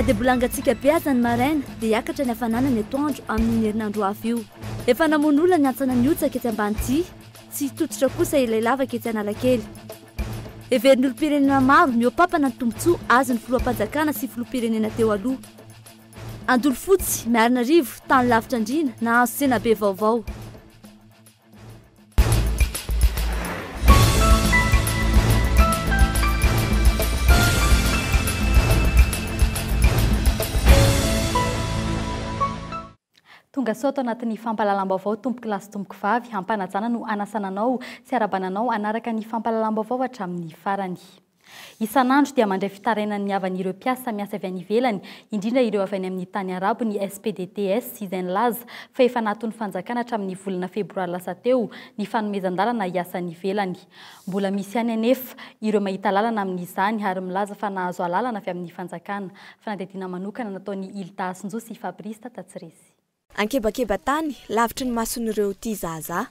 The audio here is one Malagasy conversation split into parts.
Na dia mbola hangatsiaka be aza ny maraina dia hiakatra ny hafanana ny atoandro amin'iny herinandro ho avy io. Efa namono olona ny hantsana nihotsaka etsy Ambanidia, tsy tototra kosa ilay lavaka etsy Analakely. Heverin'ny olom-pirenena maro mihoa-pampana ny tombontsoa azon'ny filoham-panjakana sy filoham-pirenena teo aloha. Andolofotsy, Miarinarivo, tany lavitra andriana, nahazo tsenabe vaovao. Tonga soa ato anatin'ny fampahalalam-baovao tompoko lahy sy tompoko vavy, ampanajana no hanasana anao sy arabana anao hanaraka ny fampahalalam-baovao hatramin'ny farany. Isan'andro dia mandray fitarainan'ny havan'ireo mpiasa miasa avy any ivelany, indrindra ireo avy any amin'ny tany arabo ny SPDTS izay nilaza fa efa naaton'ny fanjakana hatramin'ny volana febroary lasa teo ny fanomezan-dalana hiasa any ivelany. Mbola misy ihany anefa ireo mahita lalana amin'izany ary milaza fa nahazo alalana avy amin'ny fanjakana. Fanadihadiana manokana nataon'i Hilda Hasinjo sy Fabrice Tatatsiresy. Ankebakeba-tany, lavitry ny mason'ireo tia zaza.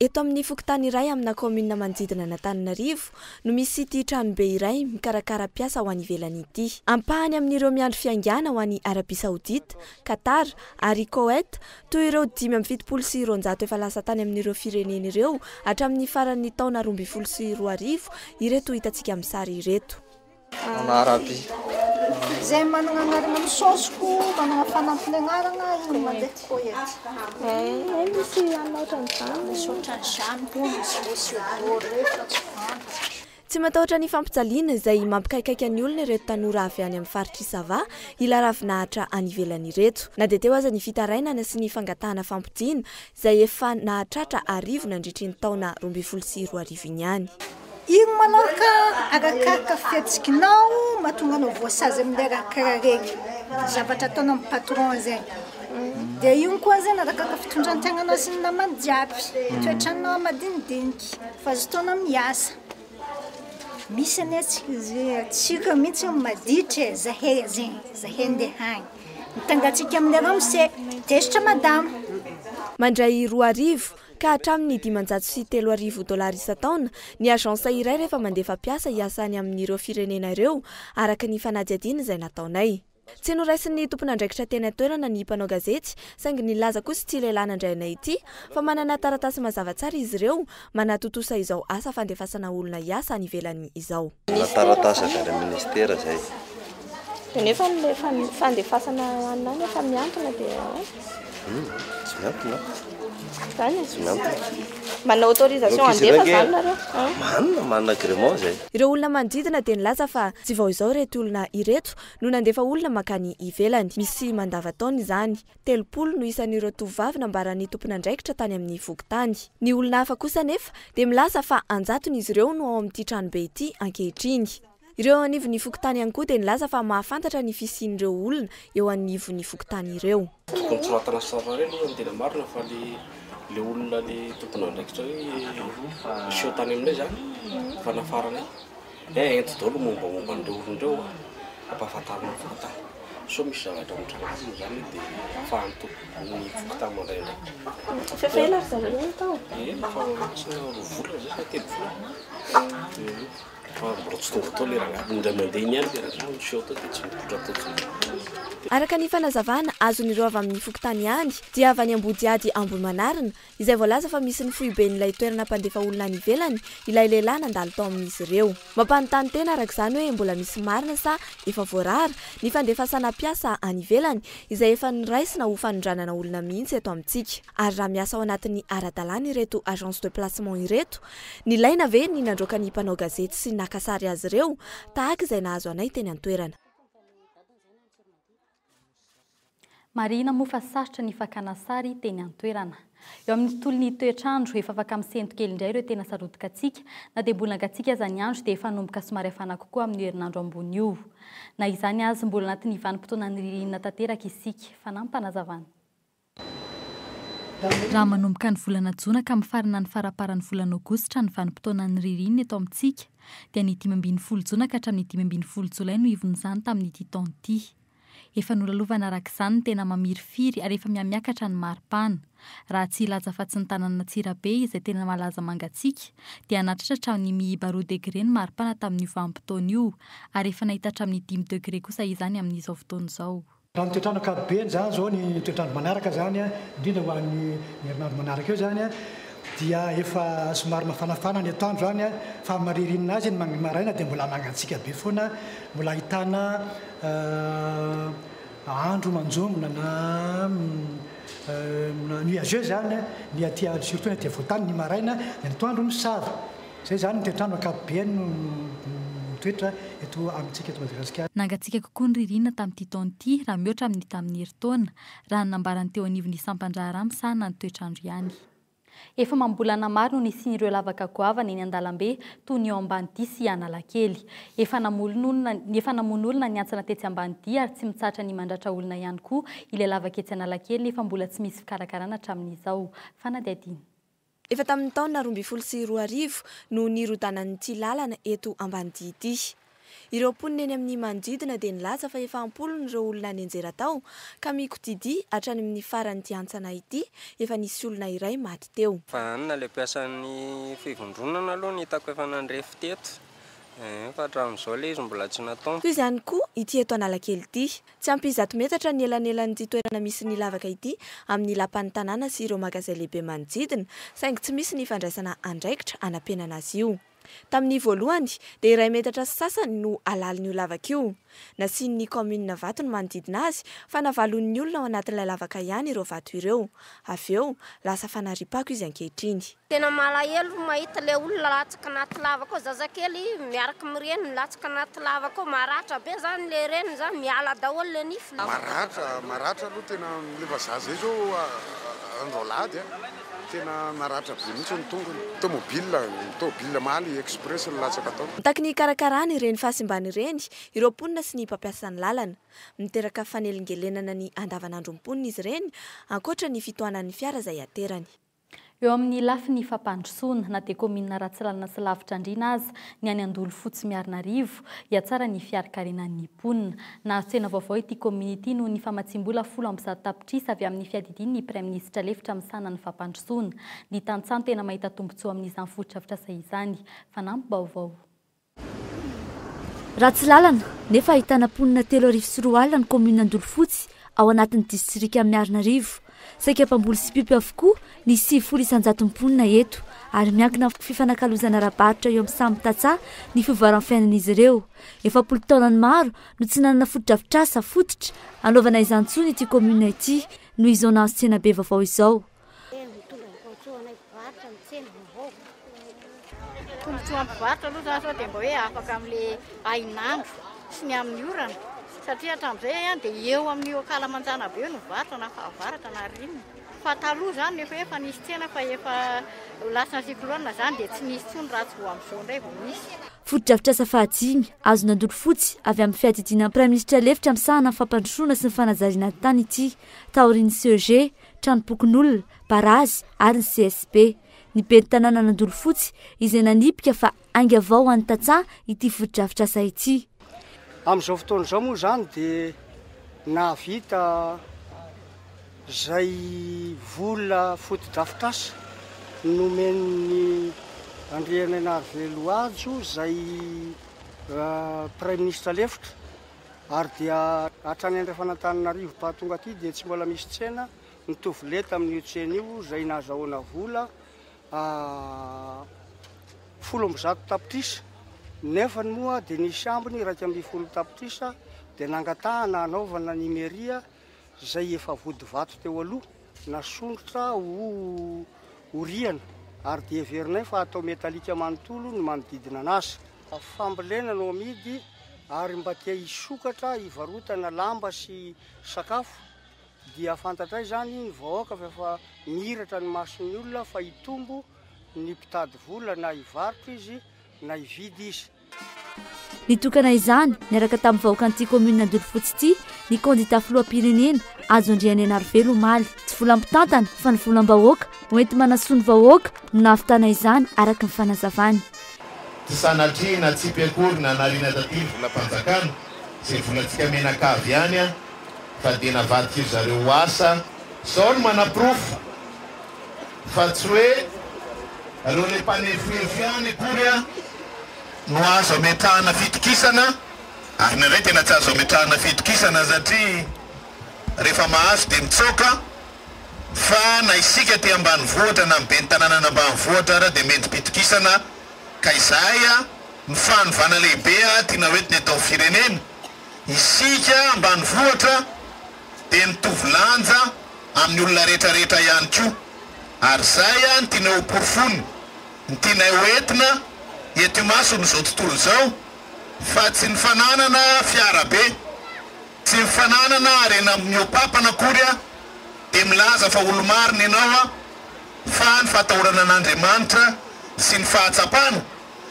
Eto amin'ny fokontany iray amina kaominina manodidina an'Antananarivo no misy ity tranobe iray mikarakara mpiasa ho any ivelany ity. Ampahany amin'ireo miandry fiaingàna ho any Arabia Saodita, Qatar ary Koweït toy ireo 275 efa lasa tany amin'ireo firenena ireo hatramin'ny faran'ny taona 2012 ireto hitantsika amin'ny sary ireto. En Arabie. Zay manana anarana misaosiko, manana fanampiny anarana iny mandeha Koety. Eh, misy anona ohatran'izany. Misy ohatran'izany hono izy ireo sy Odor fa tsy fantatro. Tsy matahotra ny fampijaliana izay mampikaikaika ny olona ireto tanora avy any amin'ny faritr'i Sava hila ravinahitra any ivelany ireto. Na dia teo aza ny fitarainana sy ny fangatahana fampodiana izay efa nahatratra arivo nandritry ny taona 2012 iny ihany. Iny malôha ka arakaraka fihetsikinao mahatonga anao voasazy amle raha karaha regny, zavatra ataonao am patron zegny, de io koa zegny arakaraka fitondrantegnanao sy ny namany jiaby, toetranao madinidiniky, fahazotoanao miasa, misy anie tsika mintsy maditra e, zahay zegny, zahay ndeha agny, mitangatsika amle ramose, tezitra madama. Mandray 2000 ka hatramin'ny 3500 dolara isan-taona ny agence iray rehefa mandefa mpiasa hiasa any amin'ireo firenena ireo, araka ny fanadihadiana izay nataonay. Tsy noraisin'ny tompon'andraikitra teny an-toerana ny mpanao gazety, saingy nilaza kosa ity lehilahy nandray anay ity fa manana taratasy mazava tsara izy ireo manatontosa izao asa fandefasana olona hiasa any ivelany izao. Manana taratasy avy any amin'ny ministera izay. Dia nefa ilay fandefasana anona any efa mihantona dia ahoana? Tsy mihantona. Izany e? Tsy mihantona. Manana autorisation handefa izany nareo? Manana, manana agrément izay. Ireo olona manodidina dia nilaza fa tsy vao izao ireto olona ireto no nandefa olona mankany ivelany. Misy mandavantaona izany. 30 no isan'ireo tovovavy nambaran'ny tompon'andraikitra tany amin'ny fokontany. Ny olona hafa kosa anefa dia milaza fa an-jatony izy ireo no ao amin'ity tranobe ity ankehitriny. Ireo eo anivon'ny fokontany ihany koa dia nilaza fa mahafantatra ny fisian'ireo olona eo anivon'ny fokontany ireo. Tokony soratana sary aloha ny tena marina fa le le olona le tompon'andraikitra hoe niseho tany aminay zany fa nafaranay eh ento daholo mombamomba an'ireo olona ireo a, ampahafantarina ny fokontany sao misy zavatra mitranga aminy zany dia ahafahan'ny tompon'ny fokontany mandray andraikitra. Efa ela ry zareo no tao? Ela fa asa roa volana zay sa telo volana. Fa mbola tsy tonga tao le rangahy, indray mandeha iny ihany le rangahy niseho tao dia tsy nipoitra tao intsony. Araka ny fanazavana azon'ireo avy amin'ny fokontany ihany dia avy any Ambodihady Ambohimanarina, izay voalaza fa misy ny foiben'ilay toerana mpandefa olona any ivelany, ilay lehilahy nandalo tao amin'izy ireo. Mampanontany tena araka izany hoe mbola misy marina sa efa voarara ny fandefasana mpiasa any ivelany, izay efa noraisina ho fanondranana olona mihitsy eto amintsika. Ary raha miasa ao anatin'ny ara-dalàna ireto agence de placement ireto, Nilaina ve ny nandroaka ny mpanao gazety sy naka sary azy ireo, tahaka izay nahazo anay teny an-toerana? Marihina moa fa sarotra ny fakana sary teny an-toerana. Eo amin'ny tontolon'ny toetr'andro, efa afaka misento kely indray ireo tena sarotin-katsiaka. Na dia mbola hangatsiaka aza ny andro dia efa hanomboka somary hafana kokoa amin'io herinandro ambony io. Na izany aza, mbola anatin'ny vanim-potoanan'ny ririnina tanteraka isika. Fanampim-panazavana. Raha manomboka ny volana jona ka mifarana ny faramparan'ny volana aogositra ny vanim-potoanan'ny ririnina eto amintsika, dia ny 15 jona ka hatramin'ny 15 jolay no ivon'izany tamin'ity taona ity. Efa nolalovana araka izany ny tena mamirifiry ary efa mihamiakatra ny maripana. Raha tsy hilaza afa-tsy ny tanànan'Antsirabe izay tena malaza mangatsiaka dia nahatratra hatramin'ny miiba 2 degre ny maripana tamin'io vanim-potoana io ary efa nahita hatramin'ny 5 degre kosa izany amin'izao fotoana izao. Raha ny toetr'andro ankapobeny izany izao, ny toetr'andro manaraka izany, indrindra ho an'ny herinandro manaraka eo izany, dia efa somary mafanafana ny atoandro izany, fa amin'ny maha-ririnina azy ny maraina dia mbola mangatsiaka be foana, mbola ahitana andro manjombona na nuageux izany ny aty, surtout ny aty afovoan-tany, ny maraina dia ny atoandro misava. Izay izany ny toetr'andro ankapobeny no mitoetra eto amintsika eto Madagasikara. Nangatsiaka kokoa ny ririnina tamin'ity taona ity raha mihoatra amin'ny tamin'ny herintaona, raha ny nambaran'ny teo anivon'ny sampan-draharaha misahana ny toetr'andro ihany. Efa amam-bolana maro no nisian'ireo lavaka goavana eny an-dalambe toy ny eo Ambanidia sy Analakely. Efa namono efa namono olona ny hantsana tetsy Ambanidia ary tsy mitsahatra ny mandratra olona ihany koa ilay lavaka etsy Analakely nefa mbola tsy misy fikarakarana hatramin'izao. Fanadihadiana. Efa tamin'ny taona 2012 no nirodanan'ity lalana eto Ambanidia ity. Ireo mponina eny amin'ny manodidina dia nilaza fa efa am-polony ireo olona nianjera tao ka mikodidia hatrany amin'ny faran'ity hantsana ity, efa nisy olona iray maty teo. Fa anona ilay mpiasan'ny fivondronana aloha no hitako efa nandrefy teto eh, fa hatramin'izao ilay izy mbola tsy natao. Toy izany koa ity eto Analakely ity. Tsy ampy 100 metatra ny elanelan'ity toerana misy ny lavaka ity amin'ny lapan'ny tanàna sy ireo magazay lehibe manodidina, saingy tsy misy ny fandraisana andraikitra hanampenana azy io. Tamin'ny voalohany dia iray metatra sy sasany no halalin'io lavaka io. Nasian'ny kaominina vato ny manodidina azy fa navalon'ny olona ao anatin'ilay lavaka ihany ireo vato ireo. Avy eo, lasa fanariam-pako izy ankehitriny. Tena malahelo mahita le olona latsaka anaty lavaka ao, zazakely miaraka amin'ny reniny latsaka anaty lavaka ao, maratra be zany le reniny zany, miala daholo le nifiny. Maratra, maratra aloha tena le vazaha zay zao andro alahady a. Tena naratra be mihitsy ny tongony. Tomobile, tomobile maly express no latsaka tao. Mitaky ny hikarakarana ireny fahasimbana ireny ireo mponina sy ny mpampiasa ny lalana. Miteraka fanelingelenana ny andavanandron'ny mponina izy ireny, ankoatra ny fitohanan'ny fiara izay aterany. Eo amin'ny lafiny fampandrosoana, na dia kaominina ratsy lalana sy lavitra andriana aza ny any Andolofotsy Miarinarivo, hihatsara ny fiarikarenan'ny mponina. Nahazo tsena vaovao ity kaominina ity noho ny famatsiam-bola 110 tapitrisa avy amin'ny fiadidian'ny Praiminisitra lefitra misahana ny fampandrosoana. Ny tantsaha no tena mahita tombontsoa amin'izany fotodrafitrasa izany. Fanampim-baovao. Ratsy lalana, nefa ahitana mponina 2003 ny kaominina Andolofotsy ao anatin'ny distrikan'i Miarinarivo. Saika mpamboly sy mpiompy avokoa ny 90 isan-jaton'ny mponina eto ary miankina amin'ny fifanakalozana ara-barotra eo amin'ny samy tantsaha ny fivoaran'ny fiainan'izy ireo. 40 taonany maro no tsy nanana fotodrafitrasa fototra hanaovana izany intsony ity kaominina ity noho izao nahazo tsenabe vaovao izao. Tombontsoa mpivarotra aloha izany sao dia mba hoe afaka amin'ilay hainandro sy ny amin'ny orana satria hatramin'izay dia eo amin'io ankalamanjana be eo no mivarotra na fahavaratra na ririnina. Fa taloha izany efa hoe efa nisy tsena fa efa lasa cyclone izany dia tsy nisy intsony raha tsy vao amin'izao indray vao misy. Fotodrafitrasa fahadimy, azon'Andolofotsy avy amin'ny fiadidiana ny Praiminisitra lefitra misahana ny fampandrosoana sy ny fanajariana ny tany ity, taorian'ny CEG, tranompokonolona, barazy ary ny CSB. Ny ben'ny tanànan'Andolofotsy izay nanipika fa ainga vao ho an'ny tantsaha ity fotodrafitrasa ity. Amin'izao fotoana izao moa izany dia nahavita izay vola fotodrafitrasa nomen'ny Andrianainarivelo Hajo izay Praiminisitra lefitra ary dia hatrany andrefan'Antananarivo pahatonga aty dia tsy mbola misy tsena mitovy lenta amin'io tsena io izay nahazahoana vola 110 tapitrisa nefany moa dia nisy ambiny 11 tapitrisa dia nangatahana hanaovana ny mairie izay efa vodivato teo aloha nasondrotra ho rihana ary dia heverinay fa atao metalika manontolo ny manodidina anazy. Fambolena no amidy ary mba te hisokatra hivarotana lamba sy sakafo dia fantatray izany ny vahoaka fa efa mihiratra ny mason'ny olona fa hitombo ny mpitady vola na hivarotra izy na hividy izy. Nitokana izany, niaraka tamin'ny vahoakan'ity kaominina Andolofotsy ity, ny kandida filoham-pirenena, Hajo Andrianainarivelo omaly. Tsy vola mpitantana fa ny volam-bahoaka hoenti-manasoa ny vahoaka no nahavitana izany, araka ny fanazavany. Tsy sanatria natsipy akory na nariana taty ny volam-panjakana, izay volantsika mianakavy ihany. fa dia navadik'io zareo ho asa. Izao no manaporofo fa tsy hoe reo le mpanefoefo ihany akory no azo ametrahana fitokisana, ary indraindray tena tsy azo ametrahana fitokisana satria rehefa mahazo dia mitsoaka, fa na isika aty ambanivohitra na ny ben'ny tanànan'ambanivohitra ara dia mendri-pitokisana ka izay ny fanovana lehibe tiana hoentina eto amin'ny firenena. Isika ambanivohitra dia mitovy lanja amin'ny olona rehetra rehetra ihany koa ary izay no tianay ho porofoina, ny tianay ho entina eto imason'izao tontolo izao fa tsy ny fananana fiara be, tsy ny fananana harena mihoa-papana akory dia milaza fa olo-marina ianao fa ny fahatahorana an'Andriamanitra sy ny fahatsapana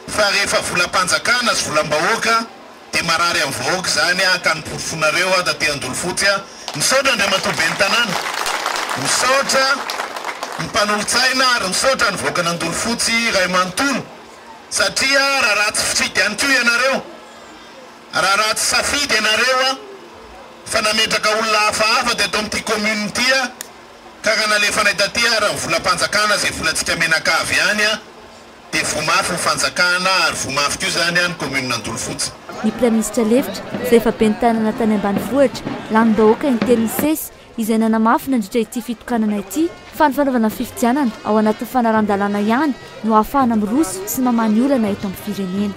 fa rehefa volam-panjakana sy volam-bahoaka dia marary amin'ny vahoaka izany ah ka ny porofonareo ah taty Andolofotsy ah. Misaotra Andriamatoa Ben'ny Tanàna, misaotra ny mpanolotsaina ary misaotra ny vahoakan'Andolofotsy iray manontolo satria raha ratsy fifidy ihany koa ianareo, raha ratsy safidy ianareo ah fa nametraka olona hafahafa teto amin'ity commune ity ah ka raha nalefanay taty ary ny volam-panjakana izay volantsika mianakavy ihany ah Dia voa mafy ny fanjakana ary voa mafy koa izany ny commune Andolofotsy. Ny Praiminisitra lefitra, izay efa ben'ny tanana tany ambanivohitra, lanim-bahoaka intelo nisesy, izay nanamafy nandritra ity fitokanana ity fa ny fanaovana fifidianana ao anatin'ny fanarahan-dalàna ihany no ahafahana miroso sy mamaha ny olana eto amin'ny firenena.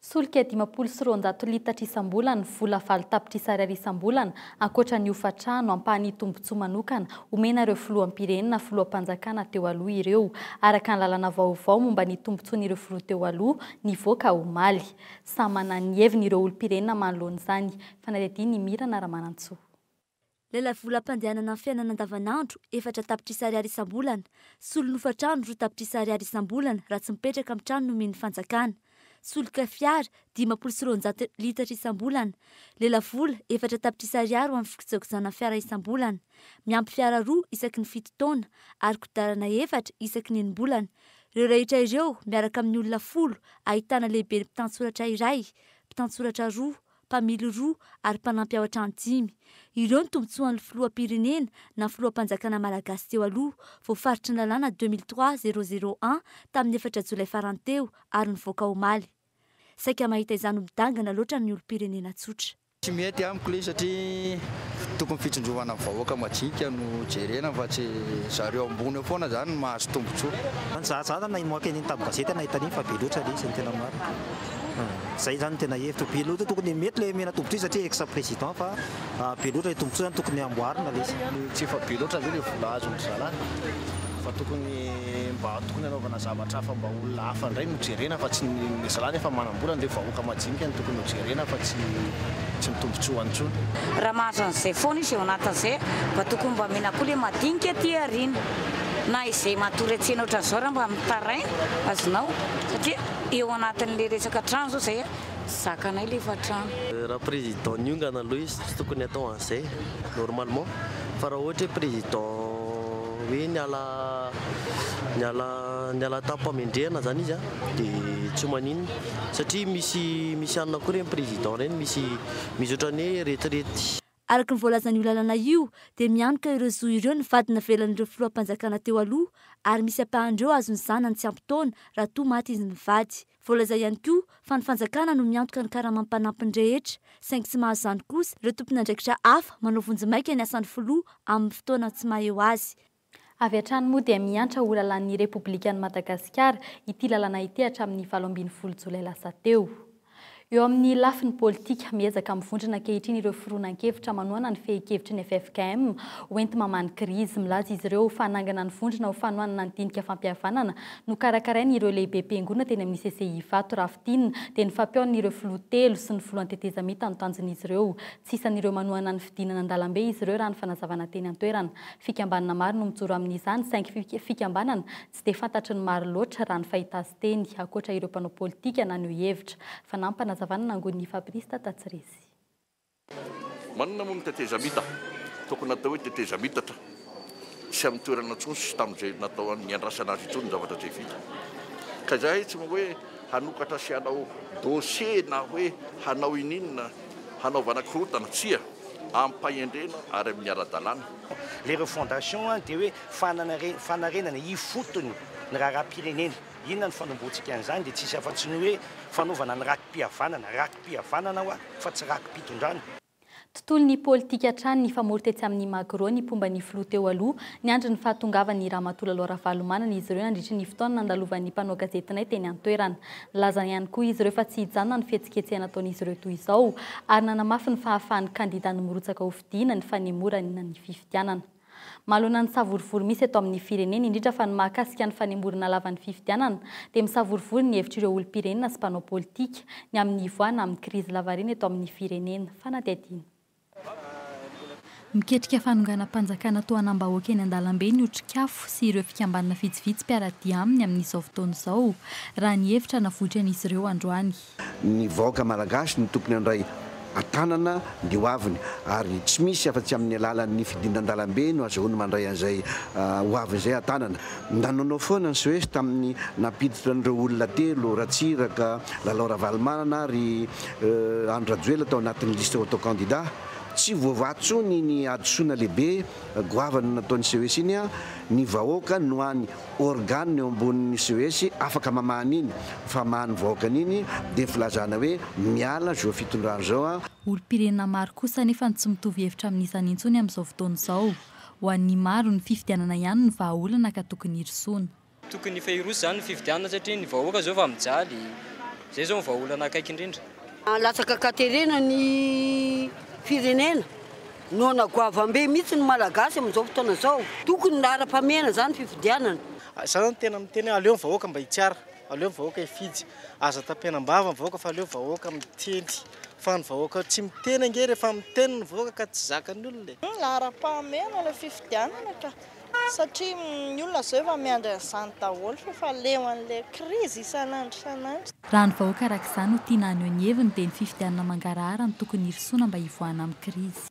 Solika 250 litatra isam-bolana, vola 8 tapitrisa ariary isam-bolana, ankoatra ny hofantrano, ampahany tombontsoa manokana omena ireo filoham-pirenena, filoham-panjakana teo aloha ireo, araka ny lalàna vaovao momba ny tombontsoan'ireo filoha teo aloha nivoaka omaly. Samy manana ny heviny ireo olom-pirenena manoloana izany. Fanadihadian'i Mirana Ramanantsoa. Lelavola ampandehanana ny fiainana andavanandro, 4 tapitrisa ariary isam-bolana. Solon'ny hofantrano, 2 tapitrisa ariary isam-bolana raha tsy mipetraka amin'ny trano nomen'ny fanjakana. Solika fiara, 250 litatra isam-bolana. Lelavola, 4 tapitrisa ariary ho an'ny fikojakojana fiara isam-bolana. Miampy fiara roa isaky ny 7 taona ary kodiarana efatra isaky ny enim-bolana. Ireo rehetra ireo miaraka amin'ny olona 10 ahitana lehiben'ny mpitantsoratra iray, mpitantsoratra roa, mpamily roa ary mpanampy ao an-trano dimy. Ireo ny tombontsoan'ny filoham-pirenena na filoham-panjakana malagasy teo aloha, voafaritry ny lalàna 2003 001 tamin'ny 4 jolay farany teo ary nivoaka omaly. Saika mahita izany ho midangana loatra ny olom-pirenena tsotra. Tsy mety amiko ilay izy satria tokony fitsinjovana ny vahoaka majinika no jerena fa tsy zareo ambony eo foana zany no mahazo tombontsoa. Za za na namaky an'iny tamin'ny gazety nahita an'iny fa be loatra ilay izy ny tena marina. Zay zany no tena hevitro. Be loatra tokony mety ilay omena tombontsoa satria ex président fa be loatra ilay tombontsoa zany tokony amboarina ilay izy. Tsy efa be loatra ve ilay vola azon-dry zalahy fa tokony mba tokony hanaovana zavatra hafa mba olona hafa indray no jerena fa tsy ny zalahy nefa manam-bola dia vahoaka majinika no tokony ho jerena fa tsy tsy ny tombontsoany intsony. Raha mahazo an'izay foana izy eo anatin'izay mba tokony mba omena koa ilay madinika aty aoriana na izay matory an-tsena ohatran'izao raha mba mitaraina azonao satria eo anatin'ilay resaka trano izao izay tsy zakanay ilay efa trano. Raha président niongana aloha izy tsy tokony atao an'izay normalement fa raha ohatra hoe président hoe niala niala niala tam-pamendrehana zany izy a dia tsy maninona satria misy misy anona koa ireny président ireny misy misy ohatran'ny hoe retraite. Araka ny voalazan'io lalana io dia mianoka ireo zo ireo ny vady navelan'ireo filoham-panjakana teo aloha ary misy ampahan'ireo azon'ny zanany tsy ampy taona raha toa maty izy mivady. Voalaza ihany koa fa ny fanjakana no miantoka ny karamam-panampiny rehetra saingy tsy mahazo izany kosa ireo tompon'andraikitra hafa manao vonjimaika ny asan'ny filoha amin'ny fotoana tsy maha eo azy. Avy hatrany moa dia miantra ho lalàn'ny Repoblikan'i Madagasikara ity lalàna ity hatramin'ny 18 jolay lasa teo. Eo amin'ny lafiny politika, miezaka mivondrona ankehitriny ireo fironan-kevitra manohana ny fehin-kevitry ny ffkm hoenti-mamaha ny krizy. Milaza izy ireo fa hanangana ny vondrona ho fanohanana ny dinika fampihavanana nokarakarain'ireo lehibem-piangonana teny amin'ny CCI Ivato raha fintinina dia ny fampihaonan'ireo filoha telo sy ny filohan'ny tetezamita no tanjon'izy ireo. Tsy isan'ireo manohana ny fidinana an-dalambe izy ireo raha ny fanazavana teny an-toerana. Fikambanana maro no mijoro amin'izany saingy fikambanana tsy dia fantatry ny maro loatra raha ny fahita azy teny, ankoatra ireo mpanao politika naneho hevitra. Fanampinazavana nangonin'i Fabrice Tatatsiresy. Maninona moa ny tetezamita? Tokony atao hoe tetezamitatra tsy amin'ny toerana intsony sy tamin'izay natao niandrasana azy intsony ny zavatra izay vita. Ka izahay tsy hoe hanokatra sy hanao dossier na hoe hanao ininona. hanaovana korontana, tsia, amim-pahendrena ary amin'ny ara-dalàna. Ilay refondation dia hoe fanarenana ifotony ny raharaham-pirenena. Inona no fanombohantsika an'izany dia tsisy afa-tsy ny hoe fanaovana ny raki-pihavanana, raki-pihavanana hoa fa tsy raki-pitondrana. Tontolon'ny politika hatrany nifamory tetsy amin'ny Magro ny mpomba ny filoha teo aloha. Niandry ny fahatongavan'i Ramatoa Lalao Ravalomanana izy ireo nandritry ny fotoana nandalovan'ny mpanao gazetinay teny an-toerana. Nilaza ihany koa izy ireo fa tsy hijanona ny fihetsiketsehana ataon'izy ireo toy izao ary nanamafy ny fahafahan'ny kandidà ny mirotsaka hofidiana ny fanemorana ny fifidianana. Manoloana ny savorovoro misy eto amin'ny firenena, indrindra fa ny mahakasika ny fanemorana lava ny fifidianana, dia misavorovoro ny hevitr'ireo olom-pirenena sy mpanao politika ny amin'ny hivoahana amin'ny krizy lavareny eto amin'ny firenena. Fanadihadiana. Miketrika fanonganam-panjakana tohanam-bahoaka eny an-dalambe ny Otrikafo sy ireo fikambanana vitsivitsy mpiara-dia aminy amin'izao fotoana izao, raha ny hevitra navoitran'izy ireo androany. Ny vahoaka malagasy no tokony handray an-tanana ny ho aviny ary tsy misy afa-tsy amin'ny alalan'ny fidindan-dalambe no azahoany mandray an'izay ho aviny izay an-tanana. Nanaonao foana ny Suez tamin'ny nampiditra an'ireo olona telo, Ratsiraka, Lalao Ravalomanana ary Andry Rajoelina tao anatin'ny liste auto-candidat. Tsy voavaha intsony iny hadisoana lehibe goavana nataon'ny CES iny, ny vahoaka no hany Organe eo ambonin'ny CES afaka mamaha an'iny, fa hamaha ny vahoaka an'iny dia ny filazana hoe miala zao fitondrana zao an. Olom-pirenena maro kosa anefa no tsy mitovy hevitra amin'izany intsony amin'izao fotoana izao. Ho an'ny maro, ny fifidianana ihany no vahaolana ka tokony hirosoana. Tokony efa hiroso izany ny fifidianana satria ny vahoaka izao efa mijaly. Izay izao no vahaolana akaiky indrindra. Latsaka an-katerena ny firenena. Noana goavambe mihitsy ny Malagasy amin'izao fotoana izao. Tokony laharam-pahamehana izany fifidianana. Za zany tena miteny hoe aleo ny vahoaka mba hitsiara, aleo ny vahoaka hifidy, aza tapenam-bava ny vahoaka fa aleo vahoaka miteny, fa ny vahoaka tsy miteny ange rehefa miteny ny vahoaka ka tsy zakan'ny olona e. Laharam-pahamehana ilay fifidianana ka. Satria ny olona zao efa miandry an'izany daholo fa efa leo an'ilay krizy isan'andro isan'andro. Raha ny vahoaka araka izany no tiana haneho ny heviny dia ny fifidianana mangarahara no tokony hirosoana mba hivoahana amin'ny krizy.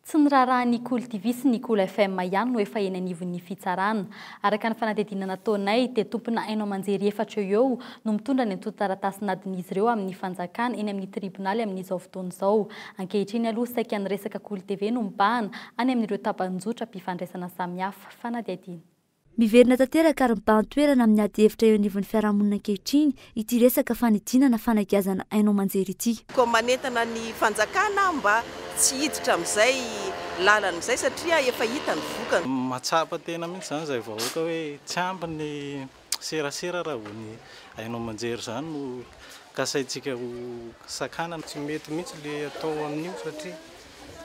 Tsy ny raharahan'ny Kolo TV sy ny Kolo FM ihany no efa eny anivon'ny fitsarana. Araka ny fanadihadiana nataonay dia tompona haino aman-jery efatra eo eo no mitondra ny antontan-taratasin'adin'izy ireo amin'ny fanjakana eny amin'ny tribonaly amin'izao fotoana izao. Ankehitriny aloha saika ny resaka Kolo TV no mibahana any amin'ireo tambanjotram-pifandraisana samihafa. Fanadihadiana. Miverina tanteraka ary mibahan-toerana amin'ny adihevitra eo anivon'ny fiarahamonina ankehitriny ity resaka fanidiana na fanagiazana haino aman-jery ity. Koa manentana ny fanjakana mba tsy hiditra amin'izay lalana izay satria efa hita ny vokany. Mahatsapa tena mihitsy izany izahay vahoaka hoe tsy ampy ny serasera raha vao ny haino aman-jery izany no kasaintsika ho sakanana. Tsy mety mihitsy le atao amin'io satria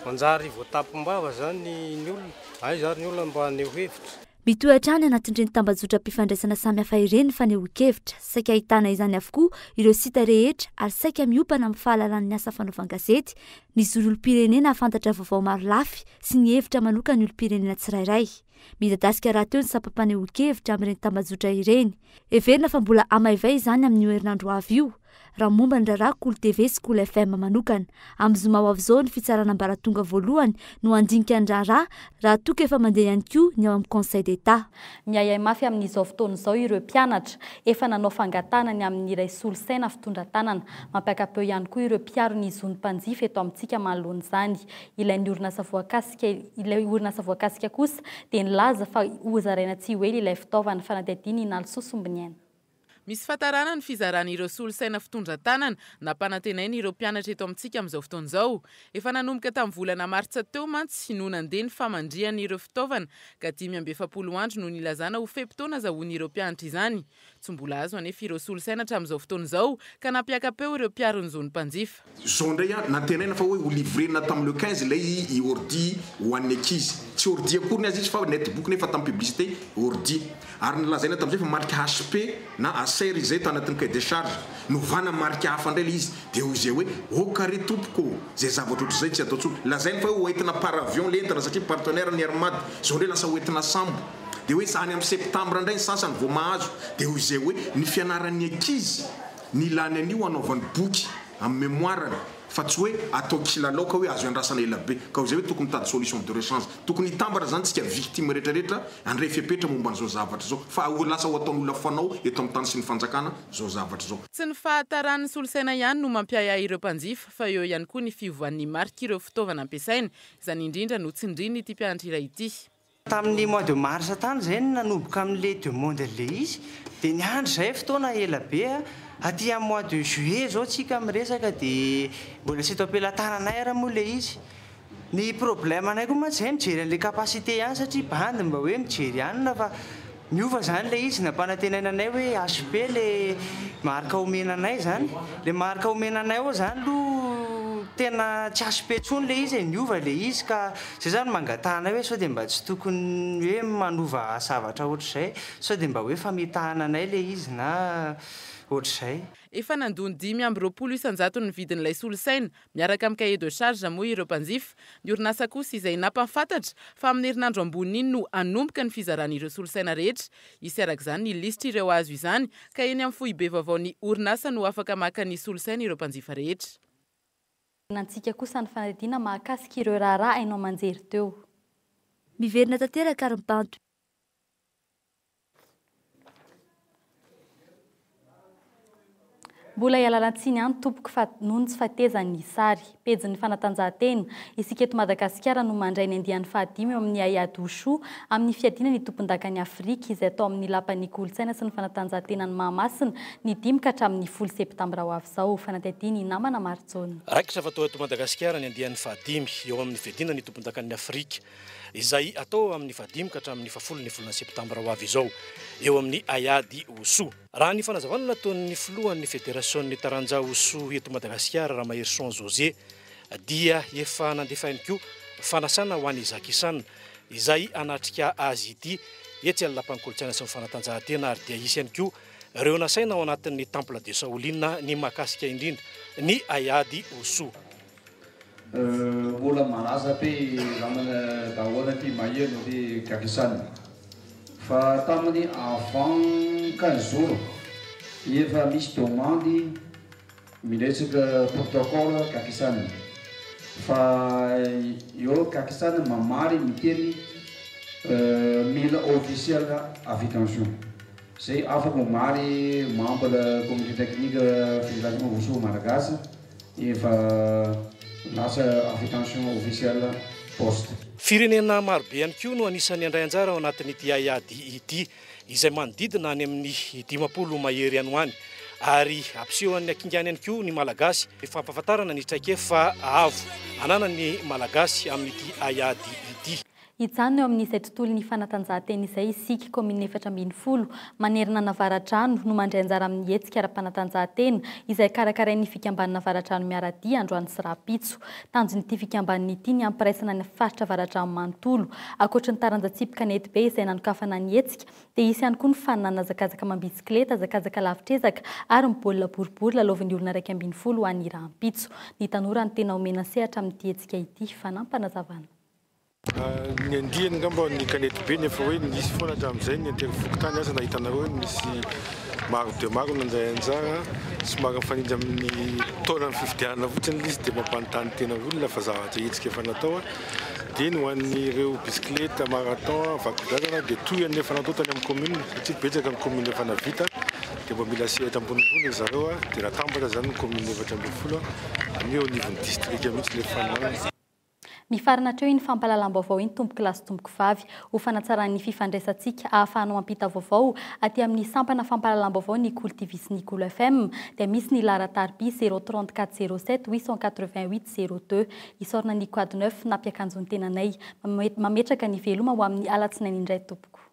manjary voatapim-bava zany ny olona, aiza ary ny olona mba haneho hevitra. Mitohy hatrany anatin'ireny tambajotram-pifandraisana samihafa ireny ny fanehoan-kevitra. Saika ahitana izany avokoa ireo site rehetra ary saika miompana amin'ny fahalalan'ny asa fanaovan-gazety, ny zon'olom-pirenena hahafantatra vaovao marolafy sy ny hevitra manokan'ny olom-pirenena tsirairay. Midadasika rahateo ny sampam-panehoan-kevitra amin'ireny tambajotra ireny. Heverina fa mbola hamaivay izany amin'io herinandro ho avy io, raha momba ny raharaha Kolo TV sy Kolo FM manokana. Amin'ny zoma ho avy izao ny fitsarana ambaratonga voalohany no handinika ny raharaha, raha toa ka efa mandeha ihany koa ny ao amin'ny Conseil d'Etat. Miahiahy mafy amin'izao fotoana izao ireo mpianatra efa nanao fangatahana ny amin'ny iray solosaina fitondra tanana. Mampiaka-peo ihany koa ireo mpiaro ny zon'ny mpanjifa eto amintsika manoloana izany. Ilay ny orinasa voakasika ilay orinasa voakasika kosa dia nilaza fa hozaraina tsy ho ela ilay fitaovana. Fanadihadiana i Nalisoa Sombiniaina. Misy fahatarana ny fizarana ireo solosaina fitondra tanana nampanantenaina ireo mpianatra eto amintsika amin'izao fotoana izao. Efa nanomboka tamin'ny volana martsa teo mantsy no nandeha ny famandrihana ireo fitaovana ka 45 andro no nilazana ho fe-potoana azahoan'ireo mpianatra izany. Tsy mbola azo anefa ireo solosaina hatramin'izao fotoana izao ka nampiaka-peo ireo mpiaro ny zon'ny mpanjifa. Zao indray an, nantenaina fa hoe ho livrena tamin'ny le 15 ilay i ordi ho an'ny ankizy. Tsy ordi akory ny azy izy fa netbook nefa tamin'ny publicité ordi. Ary nolazaina tamin'izay fa marika HP na Acer izay tao anatin'ny cahier de charge. Novana marika hafa indray ilay izy. Dia hoy izay hoe, ok re tompoko ô, izay zavatra ohatr'izay tsy atao intsony. Lazainy fa hoe ho entina par avion ilay entana satria partenaire ny Air Mad. Izao indray lasa ho entina sambo. Dia hoe any amin'ny septembre indray ny sasany vao mahazo. Dia hoy izay hoe, ny fianaran'ny ankizy, ny ilany an'io hanaovany boky amin'ny mémoire-ny. Fa tsy hoe atao kilalao ka hoe azo iandrasana ela be. Ka izay hoe tokony mitady solution de rechange. Tokony hitambatra izany tsika victime rehetra rehetra handray fepetra momba an'izao zavatra izao. Fa ho lasa ho ataon'olona fanao eto amin'ny tany sy ny fanjakana izao zavatra izao. Tsy ny fahataran'ny solosaina ihany no mampiahiahy ireo mpanjifa fa eo ihany koa ny fiovan'ny marik'ireo fitaovana ampiasaina. Izany indrindra no tsindrin'ity mpianatra iray ity. Tamin'ny mois de mars tany izay no nanomboka amin'ilay demande an'ilay izy dia niandry izay fotoana ela be a, aty amin'ny mois de juillet izao tsika miresaka dia mbola tsy eto am-pelatananay ary moa ilay izy. Ny problème anay koa mantsy izay mijery an'ilay capacité ihany satria bandy mba hoe mijery ihany fa miova izany ilay izy, nampanantenaina anay hoe HP ilay marque omena anay izany, ilay marque omena anay ao izany aloha tena tsy HP intsony ilay izy e, niova ilay izy ka izay izany mangataha anay hoe sao dia mba tsy tokony hoe manova zavatra ohatr'izay, sao dia mba hoe fametahana anay ilay izy na ohatr'izay. Efa nandoa ny 25 isan-jaton'ny vidin'ilay solosaina Miaraka amin'ny cahier de charge moa ireo mpanjifa. Ny orinasa kosa izay nampahafantatra fa amin'ny herinandro ambony iny no hanomboka ny fizarana ireo solosaina rehetra. Hisy araka izany ny lisitr'ireo hahazo izany ka eny amin'ny foibe vaovaon'ny orinasa no afaka maka ny solosaina ireo mpanjifa rehetra. Nantsika kosa ny fanadihadiana mahakasika ireo raharaha haino aman-jery teo. Miverina tanteraka ary mibanto. Mbola ialana tsiny ihany tompoko fa noho ny tsy fahatezan'ny sary. Pejin'ny fanatanjahantena. Isika eto Madagasikara no mandray ny andiany fahadimy eo amin'ny Haiady Wushu amin'ny fiadiana ny tompondakan'i Afrika izay atao amin'ny lapan'ny kolontsaina sy ny fanatanjahantenan'i Mahamasina ny 5 ka hatramin'ny 10 septambra ho avy izao. Fanadihadiana i Namana Marijaona. Raikitra fa atao eto Madagasikara ny andiany fahadimy eo amin'ny fiadiana ny tompondakan'i Afrika. izay atao amin'ny fahadimy ka hatramin'ny fahafolo ny volana septambra ho avy izao, eo amin'ny haiady Wushu. Raha ny fanazavana nataon'ny filohan'ny federasion'ny taranja Wushu eto Madagasikara, Ramaherison José, dia efa nandefa ihany koa fanasana ho an'i Jackie Chan, izay hanatrika azy ity etsy amin'ny Lapan'ny Kolontsaina sy ny Fanatanjahantena ary dia hisy ihany koa ireo nasaina ao anatin'ny Temple de Shaolin ny mahakasika indrindra ny haiady Wushu. Mbola malaza be namana daholo aty maheno ry Gakisan fa taminy avant 15 jours efa misy demande miresaka protocole Gakisan fa eo Gakisan mamaly miteny mila officiel invitation zay afaka omaly membre comité technique fédération wushu malagasy Efa lasa invitation officielle poste. Firenena marobe ihany koa no anisan'ny handray anjara ao anatin'ity haiady ity, izay manodidina any amin'ny 50 mahery any ho any, ary hampisehoan'ny hakingany ihany koa ny Malagasy fampahafantarana ny traikefa avo ananan'ny Malagasy amin'ity haiady ity. Hijanona eo amin'izay tontolon'ny fanatanjahantena izay isika, kaominina 14 manerana an'Avaradrano no mandray anjara amin'ny hetsika ara-panatanjahantena izay karakarain'ny fikambanana Avaradrano Miara-dia androany sy rahampitso. Tanjon'ity fikambanana ity ny hampiraisana ny faritra Avaradrano manontolo. Ankoatry ny taranja tsipy kanetibe izay nanokafana ny hetsika dia hisy ihany koa ny faninanana hazakazaka amam-bisikileta, hazakazaka lavitr'ezaka ary ny baolina boribory lalaovin'ny olona 11 ho an'ny rahampitso. Ny tanora no tena omena sehatra amin'ity hetsika ity. Fanaampanazavana. Ny andiany angamba ny kanety be nefa hoe nisy foana hatramin'izay ny antery fokontany aza nahitanareo hoe nisy maro dia maro nandray anjara, somary mifanindry amin'ny taonan'ny fifidianana fotsiny ilay izy dia mampanontany tena olona fa zavatra hetsika efa natao dia ny ho an'ireo bisikileta, marathon, vakodrazana dia toy ny efa natao tany amin'ny commune satria betsaka ny commune efa navita dia mba mila sehatra ambonimbony ry zareo dia natambatra izany ny commune 14 amin'ny eo anivon'ny distrika mihitsy ilay faninanana. Mifarana hatreo iny fampahalalam-baovao iny tompoko lahy sy tompoko vavy. Ho fanatsarana ny fifandraisantsika ahafahanao mampita vaovao aty amin'ny sampana fampahalalam-baovao ny Kolo TV sy ny Kolo FM dia misy ny laharan-tariby 034 07 888 02. Isaorana ny Quad Neuf nampiakanjo ny tenanay. Mametraka ny veloma ho amin'ny alatsinainy indray tompoko.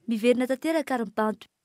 Miverina tanteraka ary mibahan-toerana.